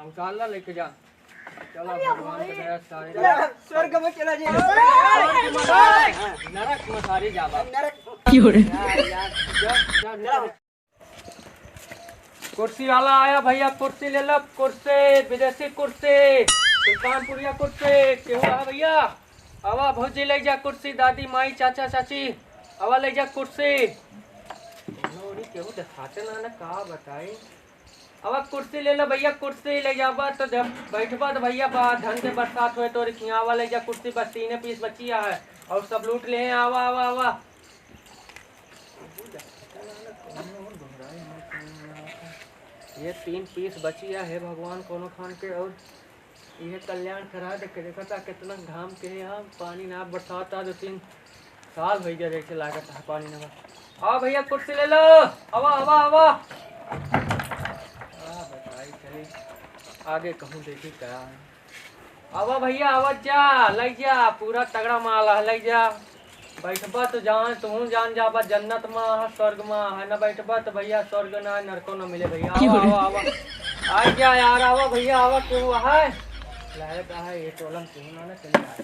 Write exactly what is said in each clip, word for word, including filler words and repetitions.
हम साला लेके जा। चलो, भगवान के दया से सारे चला, स्वर्ग में चला जाए। स्वर्ग में जाए। नरक में सारे जाबा। नरक। क्यों रे? जा, जा, जा, जा, चला। कुर्सी वाला आया भैया, कुर्सी ले लो, कुर्सी, विदेशी कुर्सी, सुल्तानपुरिया कुर्सी। केहू आवा भैया? आवा भौजी, ले जा कुर्सी, दादी, माई, चाचा, चाची, आवा ले जा कुर्सी। केहू देखाते ना, ना का बताई। अब कुर्सी ले लो भैया, कुर्सी ले जाबा तो जब बैठबा तो भैया बा, धन के बरसात होए तोरे खियावा। ले जा कुर्सी, बस तीने पीस बचिया है और सब लूट ले। आवा, आवा, आवा। ये तीन पीस बचिया है भगवान कोनो खान के, और इहे कल्याण करा दे के। देखा था कितना घाम के है, यहाँ पानी ना बरसात आ, दो तीन साल हो गया जैसे लागत है पानी ना। आवा भैया कुर्सी ले लो, आवा, आवा, आवा। आ, बताई चली, आगे कहूँ देखी का। आवा भैया, आवा जा, ले जा, पूरा तगड़ा माल है, ले जा। बैठबा तो जान, तू जान जाबा, जन्नत में है, स्वर्ग में है, ना बैठबा तो भैया स्वर्ग ना, नरको ना मिले भैया। आवा, आवा, आवा। आ जा यार, आवा भैया, आवा, तू है। लायक है, ये टोलन तू ना, ना चले आ।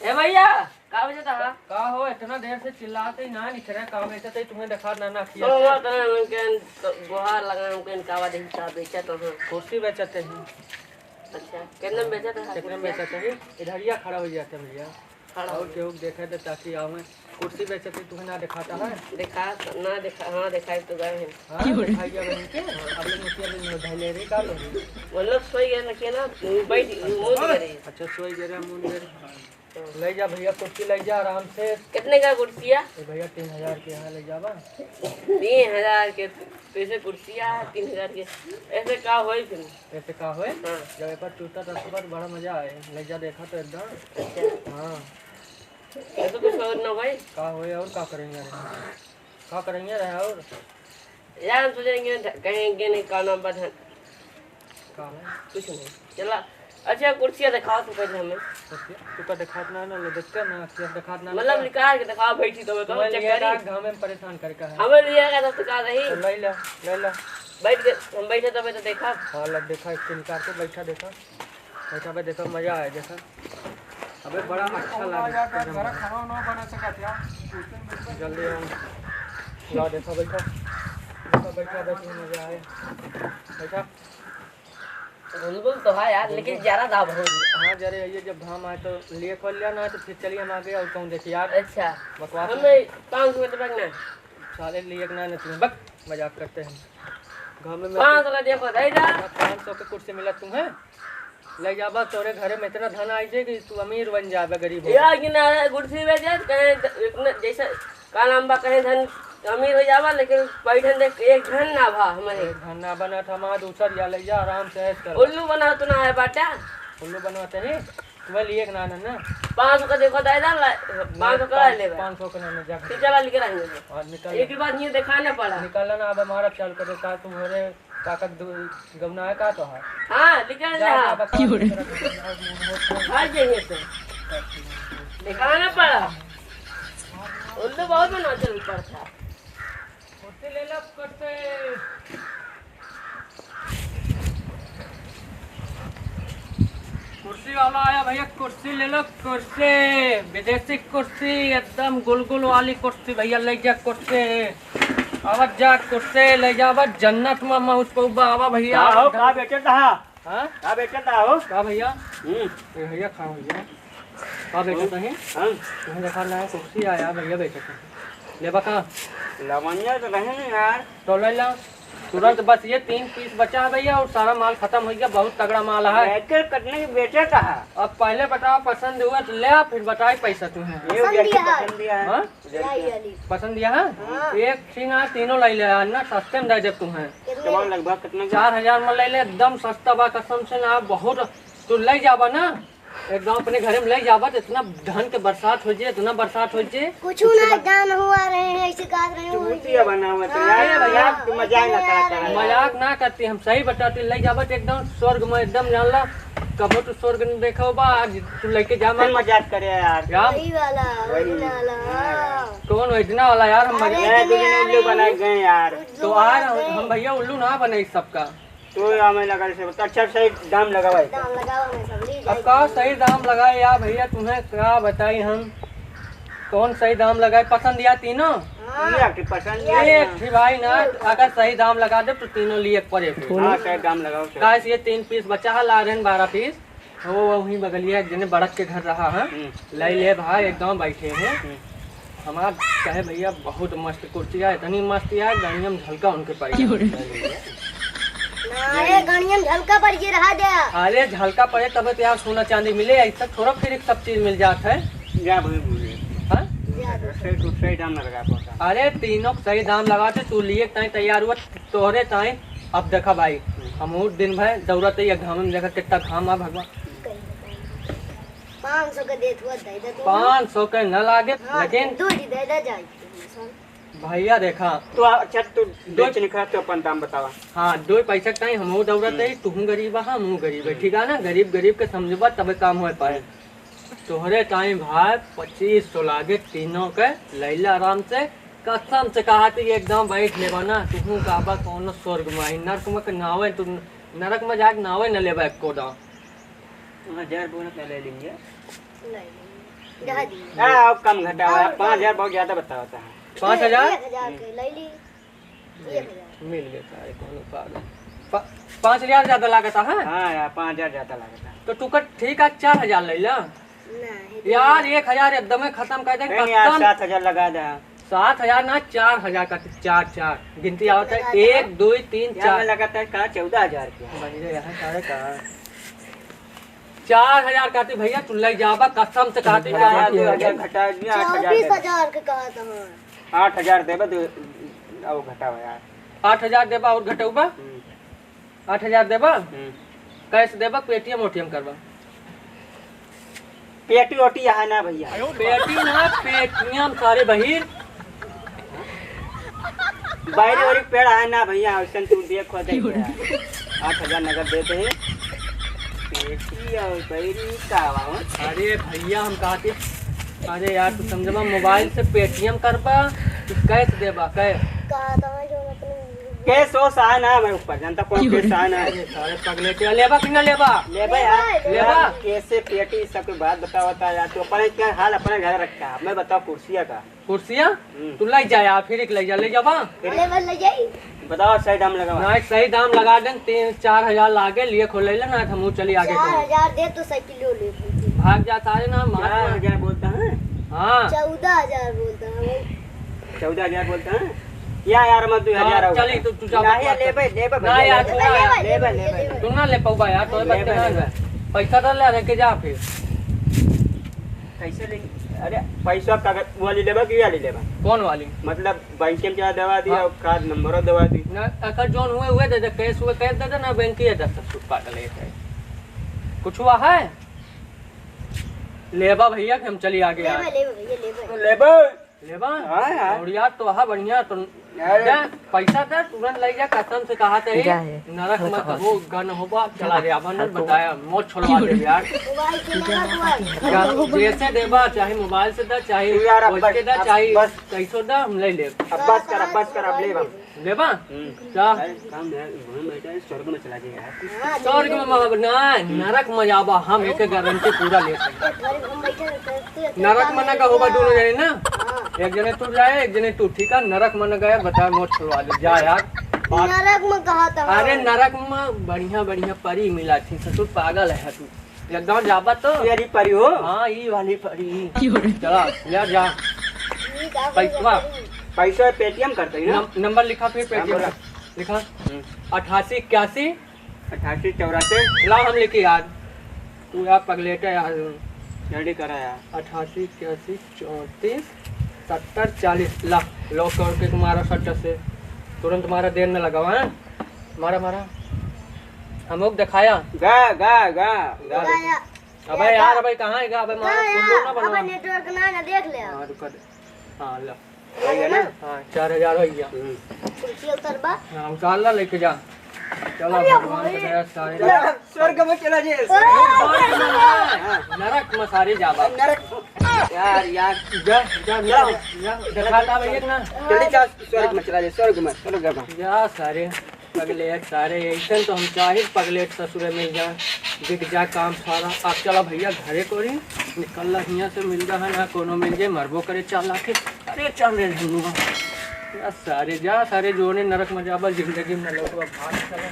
ए भैया, का बेचत हा? का हो, इतना देर से चिल्लाते ही ना निकरे, का बेचत है, तुम्हें देखा ना, ना किया। तो हुआ तो उनके तो गुहार लगा, उनके कावा देखी का बेचत हो। कुर्सी बेचत है। अच्छा, कितने में बेचत है? कितने में बेचत है? इधरिया खड़ा हो जाते भैया। खड़ा और हो। केहू देखे तो ताकि आवे। कुर्सी बेचत है, तुम्हें ना दिखाता है? देखा, ना देखा, हाँ, दिखाई तो गए हैं। हाँ, दिखाई गया बहन के। अब लोग मुखिया भी नहीं उठाई ले रही, का लोग? मतलब सोई गए ना, किया ना, बैठ, मूंद गए रही। अच्छा, सोई गए रहे, मूंद गए रहे। ले जा भैया, कुर्सी ले जा आराम से। कितने का कुर्सी है? ए भैया, तीन हजार के यहाँ ले जाबा। तीन हजार के पैसे कुर्सी है, तीन हजार के। ऐसे का होई फिर? ऐसे का होए? हाँ। जब एक बार टूटा रखबा तो बड़ा मजा आए। ले जा, देखा तो एकदम। अच्छा। हाँ। ऐसे कुछ और ना भाई? का होए और का करेंगे रे? का करेंगे रे और? यार, हम सोचेंगे, कहेंगे नहीं, का नाम बा धन? का है? कुछ नहीं। चला, अच्छा, कुर्सियाँ दिखाओ तो पहले हमें। कुर्सियाँ? तू का दिखात ना, ना, ले देखते ना, क्या दिखात ना, मतलब, ना। निकाल के दिखाओ, बैठी तो मैं तुम्हें चक्कर लिए ही। घाम में परेशान करके है। हमें लिए का तो का रही? तो ले ला, ले ला। बैठ के, हम बैठे तबे तो देखा। हाँ, ला देखा, इसको निकाल के बैठा देखा। बैठा बे, देखा, मजा आए, देखा। अबे, बड़ा अच्छा लगा। यार, घर खाना वाना बना सकत है। जल्दी हम ला, देखा, बैठा। बैठा, बैठा, बैठा, मजा आए। बैठा। बुलबुल तो है यार, लेकिन जरा दाब हो। हाँ, जरे, ये जब घाम आए तो लिए खोल लिया ना, तो फिर चलिए हम आगे और कहूँ देखिए यार। अच्छा। बकवास हमें पाँच सौ रुपये ना। साले लिए ना, ना तुम्हें, बक, मजाक करते हैं। घाम में पाँच सौ का देखो, दे दा। पाँच सौ के कुर्सी मिला तुम्हें, ले जाबा, तोरे घरे में इतना धन आई जाए कि तू अमीर बन जाबे, गरीब हो। या कि ना, कुर्सी बेचे, कहे ध-, इतना जैसे का नाम बा, कहे धन अमीर हो जाबा, लेकिन पैठन देख एक धन ना भा हमारे। एक धन ना बना था, हमारा दूसर या ले जा, आराम से ऐश कर। उल्लू बना तो ना है बाटा। उल्लू बनवाते ही, तुम्हें लिए के ना, ना, ना। पाँच सौ का देखो दादा, ला-, पाँच सौ का ले बा। पाँच सौ का ना, ना, जा। ठीक है, निकल आएंगे। और निकल। एक ही बात ये दिखाना पड़ा। निकल ना, अब हमारा चल कर देता, तुम्हारे ताकत दु-, गौना है का तो है? हाँ, निकल जा, जा। जा, बकवास क्यों रे? करत है। हर जगह से। दिखाना पड़ा। उल्लू बहुत बना चल पड़ता। कुर्सी ले लो, कुर्सी। कुर्सी वाला आया भैया, कुर्सी ले लो, कुर्सी। विदेशी कुर्सी, एकदम गुलगुल वाली कुर्सी भैया, ले जा कुर्सी। आवत जा कुर्सी, ले जावा जन्नत में मौज पौबा। आवा भैया। का हो, का बेचत हा? हाँ? का बेचत हा हो? का भैया? हम्म। ए भैया, खा भैया। का बेचत हम्म। है? हाँ। तुम्हें देखा ना, कुर्सी आया भैया, बेचत है। लेबा का? लवंजा तो नहीं ना यार। तो ले ला। तुरंत बस ये तीन पीस बचा है भैया, और सारा माल खत्म हो गया, बहुत तगड़ा माल है। बेचत कितने की बेचत है? अब पहले बताओ, पसंद हुआ तो ले, फिर बताई पैसा तुम्हें। ये पसंद जैसे दिया है। पसंद दिया है। हाँ? लाई वाली। पसंद दिया है? हाँ। एक ठिन आ, तीनों लाई ले, ना सस्ते में दे देब तुम्हें। कितने? सामान लगभग कितना का? चार हजार में ले ले, एकदम सस्ता बा, कसम से ना, बहुत। तू ले जाबा ना, एकदम अपने घरे में ले जाबा, तो इतना धन के बरसात हो जाए, इतना बरसात हो जाए। कुछ ना, जान हुआ रहे हैं, ऐसे कह रहे हैं, चूतिया बनावत है हाँ, यार, हाँ, मजाक, तू मजाक ना यार। करा कर। मजाक ना करती, हम सही बताते, ले जाबा तो एकदम स्वर्ग में, एकदम जान ला, कबो तू स्वर्ग न देखो बा, आज तू लेके जा। मैं मजाक करे यार। क्या? वही वाला, वही। Original वाला। हाँ यार। कौन original वाला यार? हम अरे मजाक ये दो दिन उल्लू बना गए यार। उल्लू तो यार बना हम, गए। हम भैया उल्लू ना बने इस सबका। तो हमें लगा से, अच्छा, सही दाम लगावा है। दाम लगावा, मैं सब ले अब जाएंगे। का सही दाम लगाए यार भैया, तुम्हें क्या बताई हम, कौन सही दाम लगाए? पसंद या तीनों? हाँ। ये आपकी पसंद ये है। एक थी भाई ना, अगर सही दाम लगा दे तो तीनों लिए एक पर एक। हाँ, सही दाम लगाओ, सही। काहे से ये तीन piece बचा है, ला रहे हैं बारह piece। वो, वो वहीं बगलिया एक जने बड़क के घर रहा है, हम्म। ले ले भाई, एकदम बैठे हैं। हम्म। हमार कहे भैया बहुत मस्त कुर्सी है, इतनी मस्त यार, गणियम झलका उनके पड़ गया। क्यों रे? ना, अरे गणियम झलका पड़ गया रहा दे। अरे झलका पड़े तब तो यार सोना चांदी मिले, ऐसा थोड़ा फिर एक सब चीज मिल जात है। जा भाई बोले। हाँ? जा। सही, तू सही दाम ना लगा पाता। अरे तीनों को सही दाम लगा दे, तू लिए ताई तैयार हुआ, तोहरे ताई। अब देखा भाई, हम्म। हम दिन भर दौड़त है, ये घाम में देखा कितना घाम आ भगवान। पाँच सौ के देत हुआ दे दे तू। पाँच सौ के न लागे, हाँ, लेकिन दो जी दे दे जाए। भैया देखा। तो आ-, अच्छा, तू दो बेच निकला तो अपन दाम बतावा। हाँ, दो पैसा के ताई हमहू दौड़त हम्म। है, तुहू गरीब है, हमहू गरीब है, हम्म। ठीक है ना? गरीब गरीब के समझबा तबे काम हो पाए। हम्म। तोहरे ताई भाई पच्चीस सौ लागे तीनों के, लैला आराम से, कसम से कहा थी एकदम बैठ लेबा ना, तुहू कहबा कौनो स्वर्ग में आई, नरक में के नावे, तू नरक में जाके नावे न लेबा एको दाम। हजार बोनस ना ले लेंगे। ले लेंगे। रह दी। आ, अब कम घटावा, हाँ, पाँच हजार बहुत ज्यादा बतावा था। पाँच हजार? एक हजार के ले ली। हम्म। एक हजार। मिल गए सारे, कौनो पागल। पा-, पाँच हजार ज्यादा लागत है? हाँ यार, पाँच हजार ज्यादा लागत है। तो तू कर ठीक है, चार हजार ले ला। नहीं, यार, एक हजार एकदम खत्म कर दे, नहीं यार, कसम। सात हजार लगा दे। सात हजार ना, चार हजार का, चार, चार। गिनती आवत है, लगा दे। एक, दो, तीन, यार, चार। मैं लगातार कहा चौदह हजार के। बहिरे यहाँ सारे का। चार हजार कहती भैया, तू ले जाबा, कसम से कहती भैया, चार हजार। दो हजार घटा दिया, आठ हजार चौबीस हजार के कहा था। आठ हजार देबे, दो, अब घटावा यार। आठ हजार देबा और घटौबा? हम्म। आठ हजार देबा? हम्म। Cash देबा, Paytm ओटीएम करबा? पेटी ओटी यहाँ ना भैया। पेटी ना, पेटीएम सारे बहिर। बैरी ओरी पेड़ है ना भैया, वैसन तू देखो, देख यार। आठ हजार नगद देते हैं। पेटी और बैरी का आवा हो? अरे भैया, हम कहते, अरे यार, तू समझबा, मोबाइल से पेटीएम करबा कि कैश देबा? कैश? कैश वैश आए ना हमारे ऊपर, जानता कौन कैश आए ना। अरे सारे पगले के लेबा कि ना लेबा? लेबा यार। लेबा? कैसे पेटी, सबके बात बतावा था यार, तू अपने क्या हाल अपने घर रखा, मैं बताओ कुर्सिया का। कुर्सिया? हम्म। तू ले जा यार, फिर एक ले जा, ले जाबा? ले बस ले जाई। बताओ, सही दाम लगावा। ना, एक सही दाम लगा दें, तीन चार हजार लागे, लिए खोल ले ना, हम चली आगे चार हजार दे तो साइकिल ले ले। भाग जा सारे ना, मार। चार हजार बोलता है? हाँ। चौदह हजार बोलता है भाई। चौदह हजार बोलता है? या यार, मत दो हजार हाँ, और चली, बता। तू, तू जा, नहीं, मत लेबे, लेबे ना भैया, यार, लेबे, तू ना यार। लेबे, लेबे। तू ना ले पाऊबा यार, तो लेबे, बता ना। लेबे। पैसा तो ले, लेके जा फिर। कैसे ले? अरे, पैसा कागज वाली लेबा कि वाली लेबा? कौन वाली? मतलब, बैंक में जा देवा दी हाँ। और कार्ड नंबर देवा दी। ना, अगर जोन हुए, हुए दे दे, कैश हुए, कैश दे दे, ना बैंक के दे दे, सब पागल है। कुछ हुआ है? लेबा भैया कि हम चली आगे लेबा, यार। लेबा भैया, लेबा। लेबा। लेबा? हाँ यार। और यार, तो हाँ, बढ़िया, तो अरे। दे, पैसा दे, तुरंत ले जा, कसम से कहा थे, जा है। नरक मत हो, गन होबा, चला दे, अपन ने बताया, मौत छोड़वा दे यार। मोबाइल से लेबा, मोबाइल। जा, जैसे देबा, चाहे मोबाइल से दे, चाहे तू यार, अब कैश के बस, दे, अब चाहे बस। कैसो दे, हम ले लेब। अब बस कर, अब बस कर, अब लेबा। लेबा? हम्म। जा। अरे, काम है, घूम बैठा है, स्वर्ग में चला जाए यार। हाँ, स्वर्ग में महा-, ना, हम्म। नरक में जाबा, हम एक गारंटी पूरा ले सकते। एक बार हम बैठे रहते हैं, तो नरक काम में ना है। का होबा दोनों जने ना? हाँ। एक जने तू जाए, एक जने तू, ठीक है? नरक में ना गए, बता, मौत छुड़वा दे, जा यार। बात नरक में कहा था? अरे, नरक में बढ़िया, बढ़िया परी मिला थी, ससुर पागल है तू। एकदम जाबा तो। ये वाली परी हो? हाँ, ये वाली परी। क्यों रे? चला, ले जा। ये का पैसवा। पैसा पेटीएम करते हैं ना? नम-, नंबर लिखा फिर पेटीएम नंबर। का। लिखा। हम्म। अट्ठासी इक्यासी। अट्ठासी चौरासी। ला हम लिखी यार। तू यार पगलेट है यार। जल्दी करा यार। अट्ठासी इक्यासी चौंतीस सत्तर चालीस। ला, लॉक करके तुम्हारा सट्टा से। तुरंत तुम्हारा देर न लगावा, हैं? मारा, मारा। हमको दिखाया। गा, गा, गा, गा। गाया। अबे यार, अबे कहाँ है गा? अबे मारा, गा, उल्लू ना अबे बना। नेटवर्क ना, ना देख ले। हाँ, रुका दे। हाँ, ला। हो गया ना? हाँ, चार हजार हो गया। हम्म। कुर्सी उतर बा। हाँ, उतार ला, लेके जा। चला भगवान के दया सारे। चला, स्वर्ग में चला जाए। स्वर्ग में ना, नरक में सारे जाबा। नरक। यार, यार। जा, जा, जा, जा, दिखाता भैया ना। जल्दी जा, स्वर्ग में चला जाए, स्वर्ग में, स्वर्ग में। जा सारे, पगलेट सारे, ऐसन तो हम चाहे पगलेट ससुरे मिल जाए, बिक जा काम सारा। आप चला भैया घरे कोरी, निकल ला हियाँ से, मिल जा है ना कोनो मिल जाए, मरबो करे चाला के। अरे चल रे धनुआ, जा सारे, जा सारे, जोने नरक में जाबा, जिंदगी में लौटबा, भाग चला।